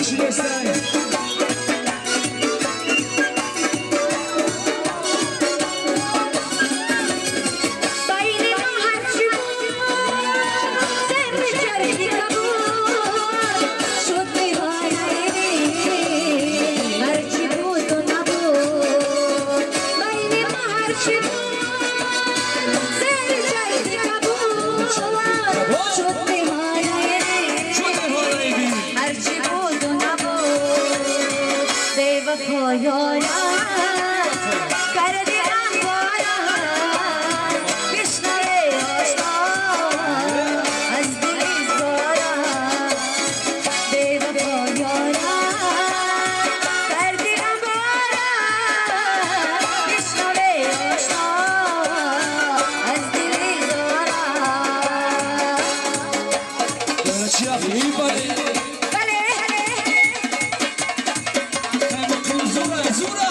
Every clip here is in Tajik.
Шидестай. Байни мо ҳарчи буд, зери чархи кабуд шуд ниҳоӣ, ҳарчи буду набуд. Байни мо ҳарчи буд, зери чархи кабуд шуд ниҳоӣ, Шуд ниҳоӣ. ҳарчи буду набуд. Бевафо ёрам, карди ғамборам, бишнав ошно, аз дили зорам. Бевафо ёрам, карди ғамборам, бишнав ошно, аз дили зорам. Бале. Бале. Зура, зура.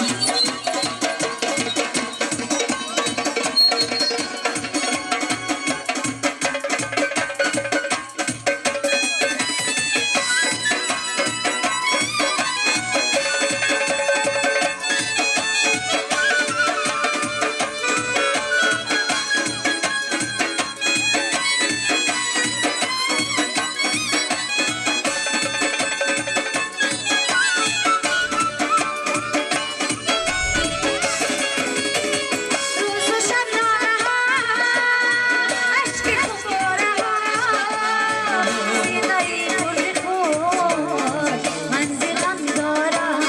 Рӯзу шаб нолаҳо, ашки хумбораҳо, синаи пурзи хун ман зи ғам дорам.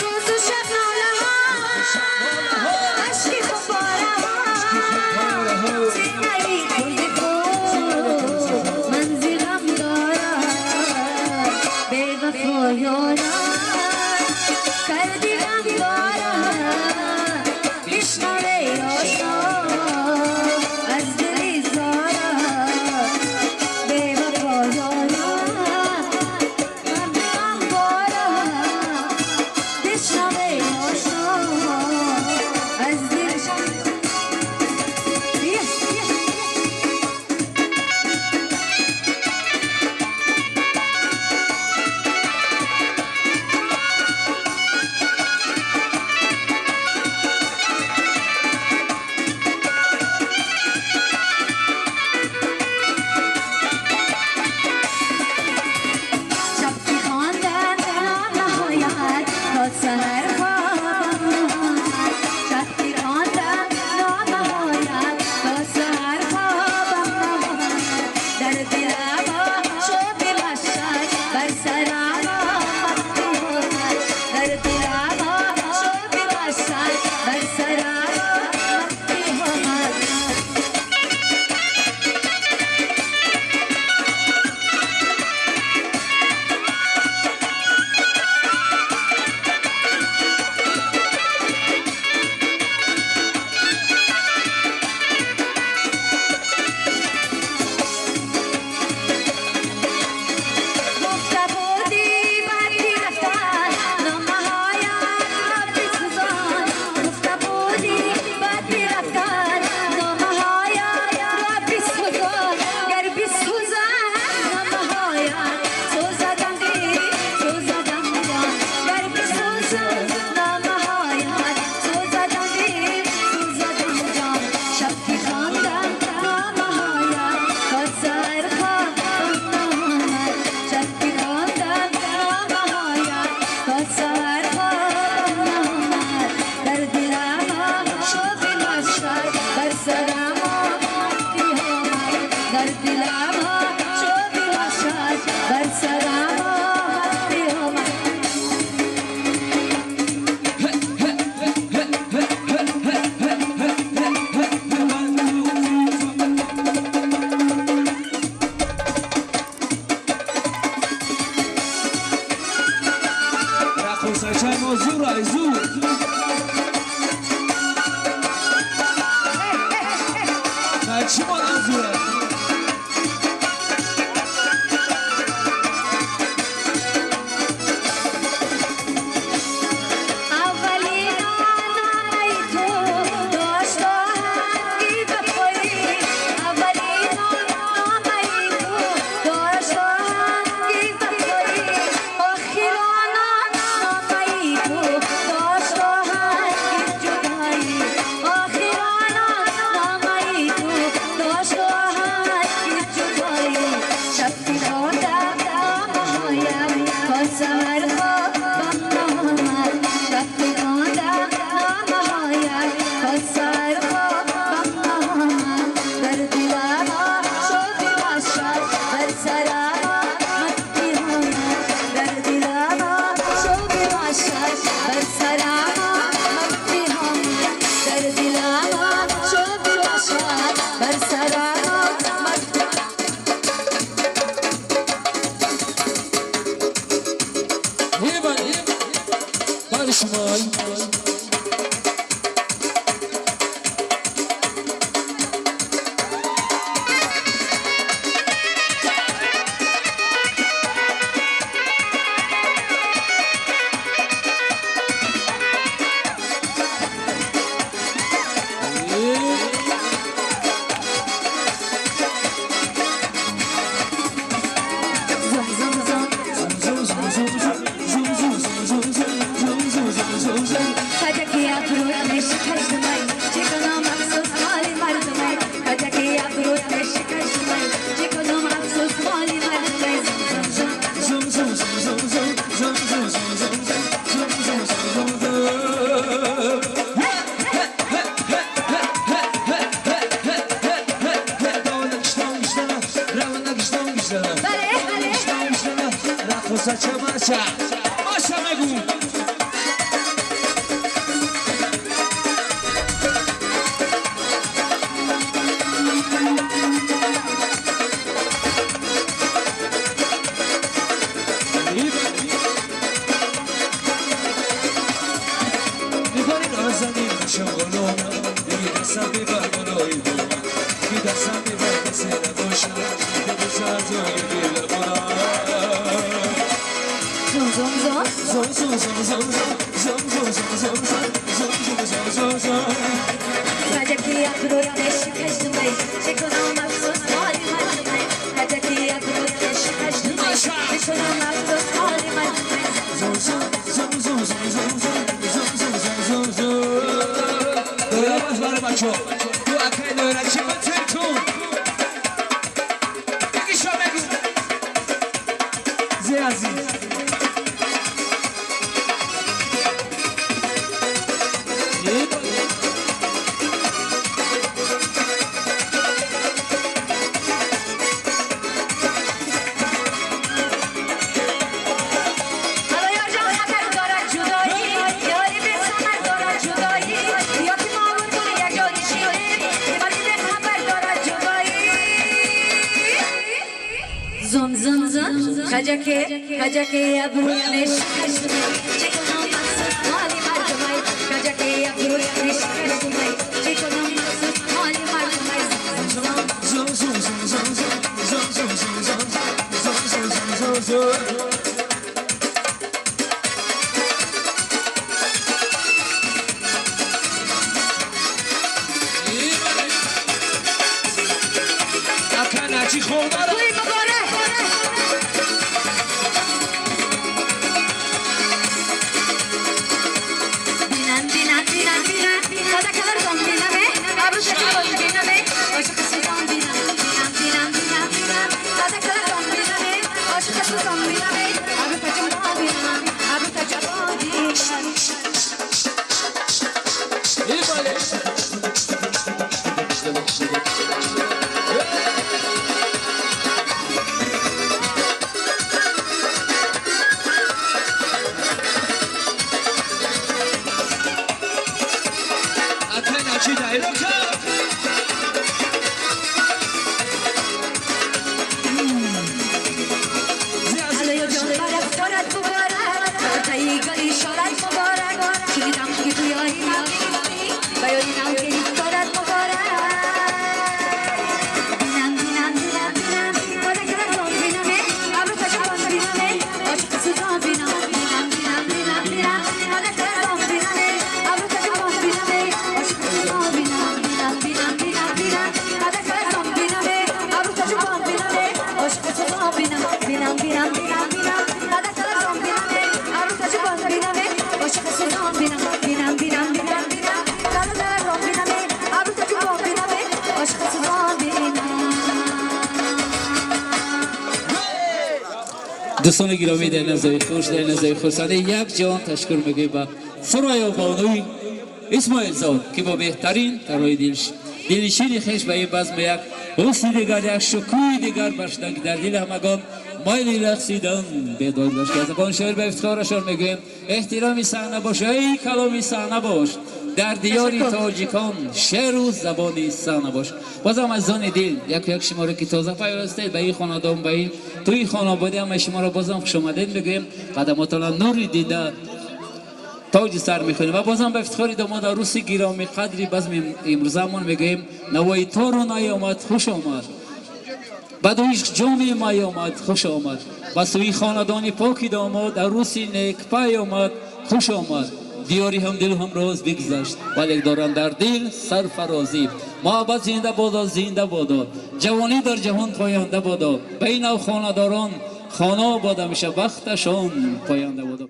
Рӯзу шаб нолаҳо, ашки хумбораҳо, синаи пурзи хун ман зи ғам дорам. Бевафо ёрам, карди ғамборам, бишнав ошно, аз дили зорам. Бевафо ёрам, карди ғамборам, бишнав ошно, аз дили. Бия, бия. Шаб ки хондам номаҳоят, то саҳар хобам наомад. Шаб ки хондам номаҳоят, то саҳар хобам наомад. Дар дилам шӯби ваҳшат, бар сарам омад қиёмат. Дар дилам шӯби ваҳшат, бар сарам омад қиёмат. Гуфта будӣ баъди рафтан номаҳоят ро бисӯзон. Гуфта будӣ баъди рафтан номаҳоят ро бисӯзон. Гар бисӯзам номаҳоят, сӯзадам дил, сӯзадам ҷон. Гар бисӯзам номаҳоят, сӯзадам дил, сӯзадам ҷон. Шаб ки хондам номаҳоят, то саҳар хобам наомад. Шаб ки хондам номаҳоят, то саҳар хобам наомад. Дар дилам шӯби ваҳшат, бар сарам омад қиёмат. Дар дилам шӯби ваҳшат, бар сарам омад қиёмат. One, two, three, four. Рақосачаи мо зур ай, зур. Чӣ монам зур? Хусача маша. Маша мегу. میبری نازنین شغلم دیگه دستم میبر بالای بوم دیگه دستم میبر کسی نباشم که بزن دل برم. زوم زوم زوم. زم زم زم زم زم زم زم زم زم زم زم زم زم. کجکی ابرویانش کجدومی، چه کنم افسوس حالی مردمی. کجکی ابرویانش کجدومی، چه کنم افسوس حالی مردمی. زم زم زم زم زم زم زم زم زم زم زم. دایره باز برای بچه ها تو اکای دایره چه بترکون یکی شما بگو زی عزیز یه بار. حالا یار جان خطر دارد جدایی، یاری به ثمر دارد جدایی. یا که ما و تو یک جا نشینیم، که مرگ به خبر دارد جدایی. زوم زوم زوم. کجکه کجکه ابرویانش کجدومی، چه کنم افسوس حالی مردمی. کجکه ابرویانش کجدومی، چه کنم افسوس حالی مردمی. زوم زم زم زم زم زم زم زم زم زم زم زم زم زم. اکن چی خوردارم. توی مبارک. بینم بینم بینم بینم، ساده کلر زن بینمه، ابرو شکل بینمه، عاشق سوزان بینم. بینم بینم بینم بینم، ساده کلر زن بینمه، عاشق سوزان بینمه، ابرو تجمع بینم، ابرو تجمع بینم. ایباله. اکن چی دایره کرد. حالا یا جان برف دارد مبارک، تایی گلی شارد مبارک. شنیدم که توی آیینم بیانینم که دارد مبارک. بینم بینم بینم بینم، باده کرد بینمه، ابرو تجربان بینمه، عاشق سوزان بینم. بینم بینم بینم بینم، باده کرد بینمه، ابرو تجربان بینمه، عاشق سوزان بینم. بینم بینم بینم بینم، باده کرد بینمه، ابرو تجربان بینمه، عاشق سوزان بینم. بینم بینم بینم بینم، باده کرد بینمه، ابرو تجربان بینمه، عاشق سوزان بینم. بینم بینم بینم بینم، باده کرد بینمه، ابرو تجربان بینمه، عاشق سوزان بینم. دوستان گرامی، در نزای خوش، در نزای خرسنده، یک جان تشکر میگویم به سرای بانوی اسماعیل زاد که با بهترین ترای دلش دلشین خویش به این بزم یک حسن دیگر، یک شکوه دیگر بخشیدن که در دل همگان میل رقصیدن بیدار داشت که از زبان شاعر به افتخارشان میگوییم: احترامی صحنه باش، ای کلامی صحنه باش، در دیار تاجیکان شعر و زبانی صحنه باش. بازم از زان دل یک یک شما رو که تازه پیوستید به این خاندان، به این توی خانواده، همه شما رو بازم خوش آمدید میگوییم. قدماتان نوری دیده، تاج سر میخونیم و بازم به افتخار داماد عروسی گرامی قدری بزم امروزمون میگوییم: نوای تارو نیامد، خوش آمد، بدویش جامی می آمد، خوش آمد، و سوی خاندان پاکی داماد عروسی نیک پای آمد، خوش آمد. دیاری هم دل هم روز بگذشت، ولی دارن در دل سرفرازی. محبت زنده بادا، زنده بادا، جوانی در جهان پاینده بادا. بین او خانه‌داران خانه آباد، همیشه بختشان پاینده بادا.